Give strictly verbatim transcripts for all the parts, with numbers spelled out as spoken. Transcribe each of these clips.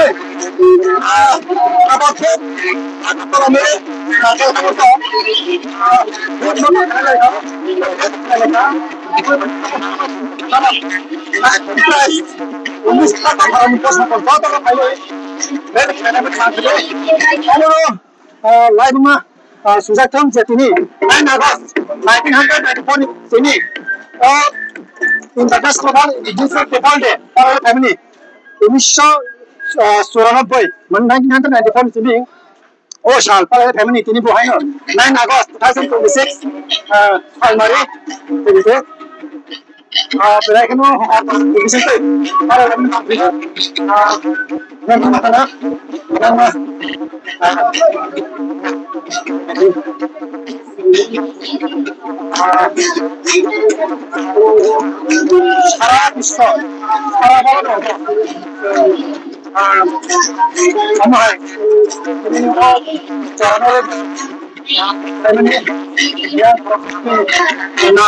Ah, abo khe, ah, ah, laibuma, ah, sujak thang je tini nine August nineteen hundred ninety-four ni tini, ah, International Indigenous People Day, ah, family, unisho, ah, churanobboi, mane nineteen hundred ninety-four ni tini, o sal, pala family tini bo haino nine August two thousand twenty-six, ah, salmari, tini, ah, belai kheno, ah, bising tei, ah, ah, yang mana, yang mana, ah, sara biswa, sara bharat, ah, omo hai, tini o, chorano, na,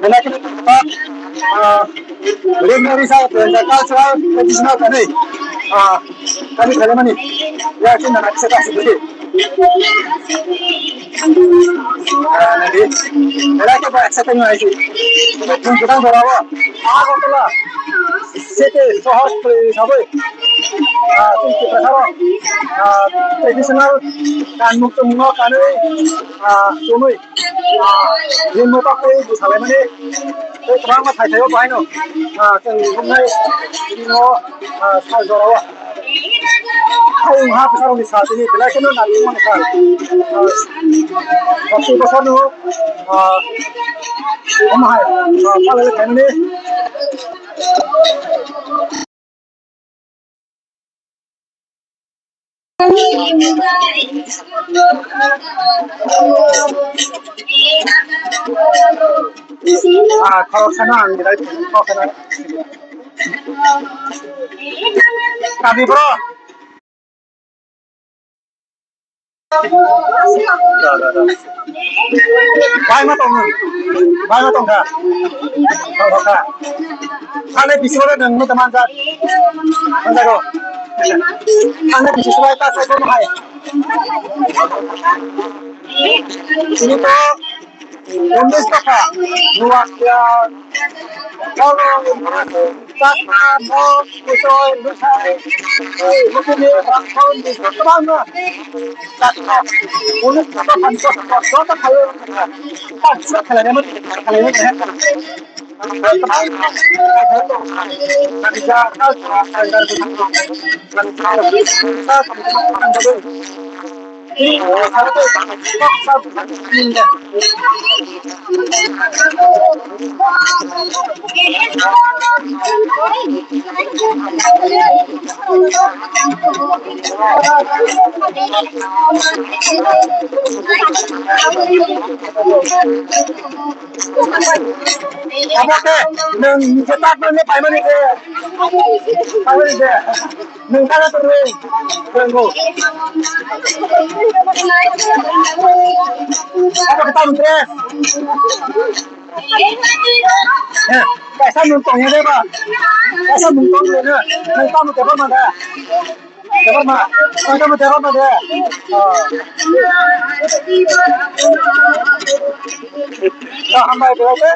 Belai kheno, ah, ah, legendary sa, eh, cultural traditional kani, ah, kani khaimani, ya, khe nana kisa kasi bidi. Ah, nadi, belai khe ba exciting nai si. Thung kudang dorao, ah, Agartala, city, sohor, saboi, ah, tei Tiprasarok, ah, traditional kanmung chumung no kanwi, ah, chumui. Ah, rimwi tokwi bwsalaimani tei kwbangma thai thaio bahaino, ah, chwng nuknai tini o, ah, sal jorao. Hayung ha bwsarokni sal tini belai kheno nangkukmani sal. Ah, bwsarokni, ah, omo hai, ah, palai khaimani. Ah, khoroksa no ang belai khoroksa no. Kami bro. Bai ma tong nung. Bai ma tong kha. Tong kha. Thane bisi ore nung no teman jak. Manjago. Thane bisi subai ta sai kono hai. Ini to Unis taka. Nuak ya. Kalau Chakma, Mok, Kuchoi, Luthai, Lukuni, Rangkhon, Bising kwbangma. Chakma, unis taka, phansa taka, joto khaio. Phansa khlainai, khlainai. Abo khe nwng je tak nwng paimani khe paimani khe nwng kana tongwi rwngo. Abo khe tamo dress. He, kaisa nwng tongya de ba? Kaisa nwng tong de na? Nwng tamo tebak ma da? Tebak ma? Nwng tamo tebak ma de? Oh. Hambai, hambai, belai khe.